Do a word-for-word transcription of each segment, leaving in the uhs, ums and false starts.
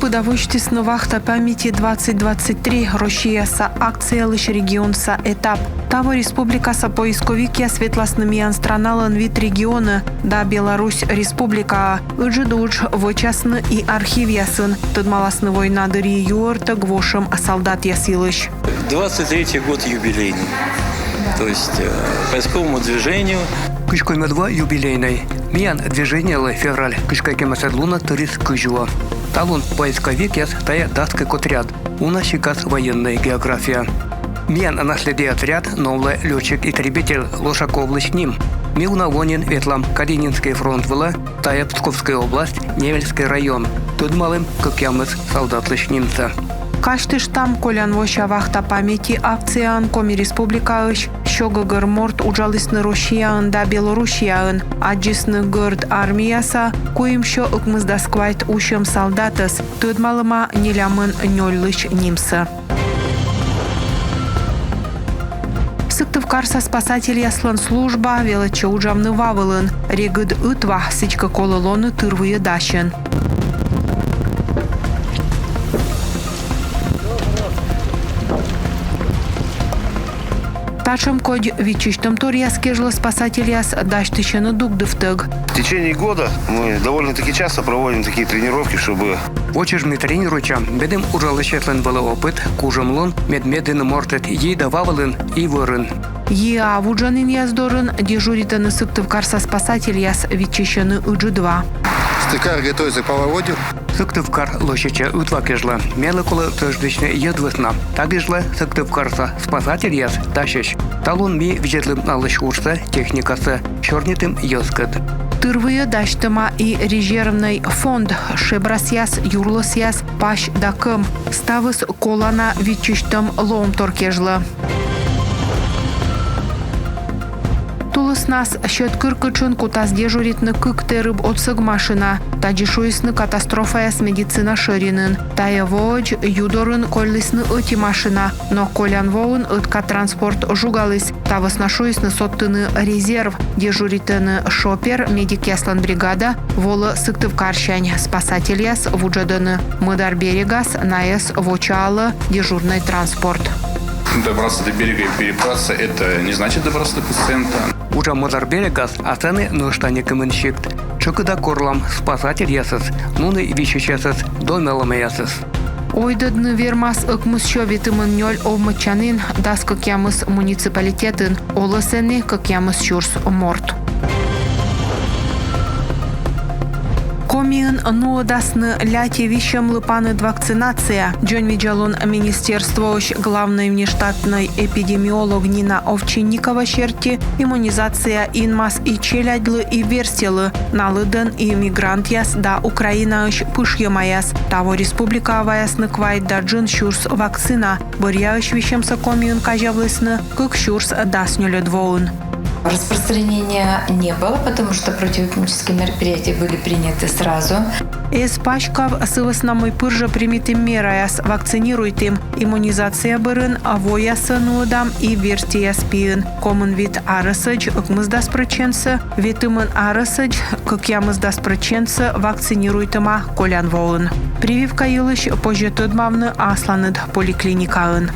Да восьтісны «Вахта памяти двадцать двадцать три» россияса акциялысь регионса этап. Таво республикаса поисковикъяс ветласны миян страналӧн вит регионӧ да Беларусь Республикаӧ. Ыджыд удж вӧчасны и архивъясын, тӧдмаласны война дырйи юӧртӧг вошӧм салдатъяс йылысь. Двадцать третий год юбилейный. То есть э, поисковому движению. Кызь коймӧд во юбилейнӧй. Миян движениелы февраль кызь кӧкъямысӧд лунӧ тырис кызь во. Талун поисковикъяс — тайӧ дас кык отряд. Уна сикас военнӧй география. Миян «Наследие» отряд новлӧ лётчик-истребитель Лошаковлысь ним. Ми уна во нин ветлам Калининскӧй фронт вылӧ, тайӧ Псковскӧй область, Невельскӧй район. Тӧдмалім кӧкъямыс салдатлысь нимсӧ. Казьтыштам, колян вося «Вахта памяти» акцияын Коми Республикаысь сё гӧгӧр морт уджалісны Россияын да Белоруссияын. Аддзисны Гӧрд армияса куимсё ӧкмысдас квайт усьӧм салдатӧс. Тӧдмалӧма нелямын нёльлысь нимсӧ. Сыктывкарса спасательяслӧн служба велӧдчӧ уджавны ва вылын. Регыд ытва сідзкӧ колӧ лоны тырвыйӧ дасьӧн. Татшӧм кодь виччысьтӧмторъяс кежлӧ спасательяс дасьтысьӧны дугдывтӧг. В течение года мы довольно-таки часто проводим такие тренировки, чтобы... Во чӧж ми тренируйтчам, медым уджалысьяслӧн вӧлі опыт, кужӧмлун, мед меддыны мортыд йи да ва вылын и вӧрын. Йи-а вуджанінъяс дорын дежуритӧны Сыктывкарса спасательяс, виччысьӧны ыджыд ва. Сыктывкар готовится к половодью. Сыктывкар лӧсьӧдчӧ ытва кежлӧ. Мелӧ колӧ тӧждысьны йӧз вӧсна. Та кежлӧ сыктывкарса спасательяс дасьӧсь. Талун ми видзӧдлім налысь уджсӧ, техникасӧ, сёрнитім йӧзкӧд. Тырвыйӧ дасьтӧма и резервнӧй фонд: шебрасъяс, юрлӧсъяс, пась да кӧм. Ставыс колана виччысьтӧм лоӧмтор кежлӧ. Тулыснас Сьӧдкыркытшын кутас дежуритны кык тэрыб отсӧг машина. Тадзи шуисны катастрофаяс медицина шӧринын. Тайӧ воӧдз ю дорын кольлісны ӧти машина, но колян воын ӧтка транспорт жугаліс. Та вӧсна шуисны содтыны резерв. Дежуритӧны шопер, медикъяслӧн бригада волӧ Сыктывкарсянь. Спасательяс вуджӧдӧны Мӧдар берегас, найӧс вочаалӧ дежурнӧй транспорт. Добраться до берега и перебраться — это не значит добраться до пациента. Уджа Мӧдар берегас, а сэні нӧшта некымын сикт. Тшӧкыда корлам спасательясӧс, муні висьысьясӧс, донъялӧмаясӧс. Ойдӧдны вермас ӧкмыссё ветымын нёль овмӧдчанін, дас кӧкъямыс муниципалитетын. Олӧ сэні кӧкъямыс сюрс морт. Комиын нуӧдасны ляті висьӧмлы паныд вакцинация. Дзоньвидзалун министерствоысь главнӧй внештатнӧй эпидемиолог Нина Овчинникова серти, иммунизация инмас и челядьлы, и верстьӧлы. На лыдын и мигрантъяс да Украинаысь пышйӧмаяс. Таво республикаӧ ваясны квайт да джын сюрс вакцина. Бӧръяысь висьӧмсӧ Комиын казявлісны кык сюрс дас нёльӧд воын. Распространения не было, потому что противоэпидемические мероприятия были приняты сразу. Эз паськав, сы вӧсна мый пыр жӧ примитім мераяс, вакцинируйтім. Иммунизация бӧрын воясӧ нуӧдам и верстьӧяс пиын. Комын вит арӧсӧдз ӧкмысдас прӧчентсӧ, ветымын арӧсӧдз кӧкъямысдас прӧчентсӧ вакцинируйтӧма колян воын. Прививка йылысь позьӧ тӧдмавны асланыд поликлиникаын.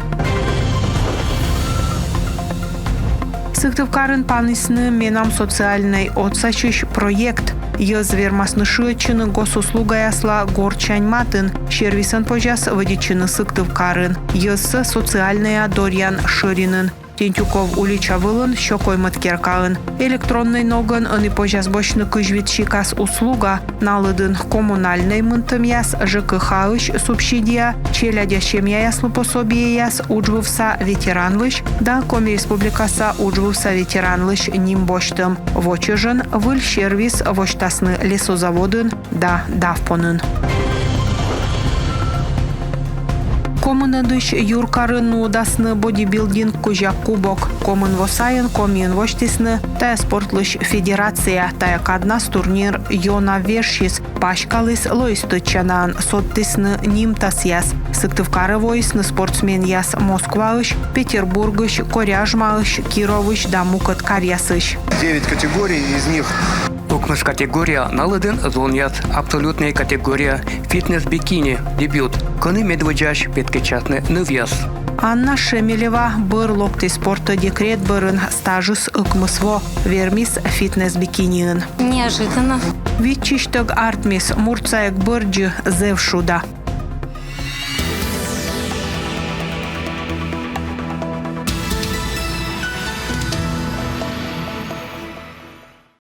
Сыктывкарын панісны «Менам социальнӧй отсасьысь» проект. Йӧз вермасны шыӧдчыны госуслугаясла гортсянь матын. Сервисӧн позяс вӧдитчыны Сыктывкарын йӧзсӧ социальнӧя дорйан шӧринын. Тентюков улича вылын сё коймӧд керкаын. Электроннӧй ногӧн ӧні позяс босьтны кызь вит сикас услуга, на лыдын коммунальнӧй мынтӧмъяс, ЖКХ-ысь субсидия, челядя семьяяслы пособиеяс, уджвывса ветеранлысь да Коми Республикаса уджвывса ветеранлысь ним босьтӧм. Во чӧжӧн выль сервис восьтасны лесозаводын да давпонын. Комынӧдысь юркарын нуӧдасны бодибилдинг кузя кубок. Комын во сайын Комиын восьтісны тайӧ спортлысь федерация. Тайӧ каднас турнир ёна вежсис, паськаліс лои стӧчанаӧн, содтісны нимтасъяс. Сыктывкарӧ воисны спортсменъяс Москваысь, Петербургысь, Коряжмаысь, Кировысь да мукӧд каръясысь. Девять категорий, из них Ӧкмыс категория на лыдын зонъяс: абсолютнӧй категория, фитнес-бикини, дебют, кӧні медводдзаысь петкӧдчасны нывъяс. Анна Шемелева бӧр локтіс спортӧ декрет бӧрын, стажыс ӧкмыс во, вермис фитнес-бикиниын. Неожиданно. Виччысьтӧг артмис, муртса эг бӧрддзы, зэв шуда.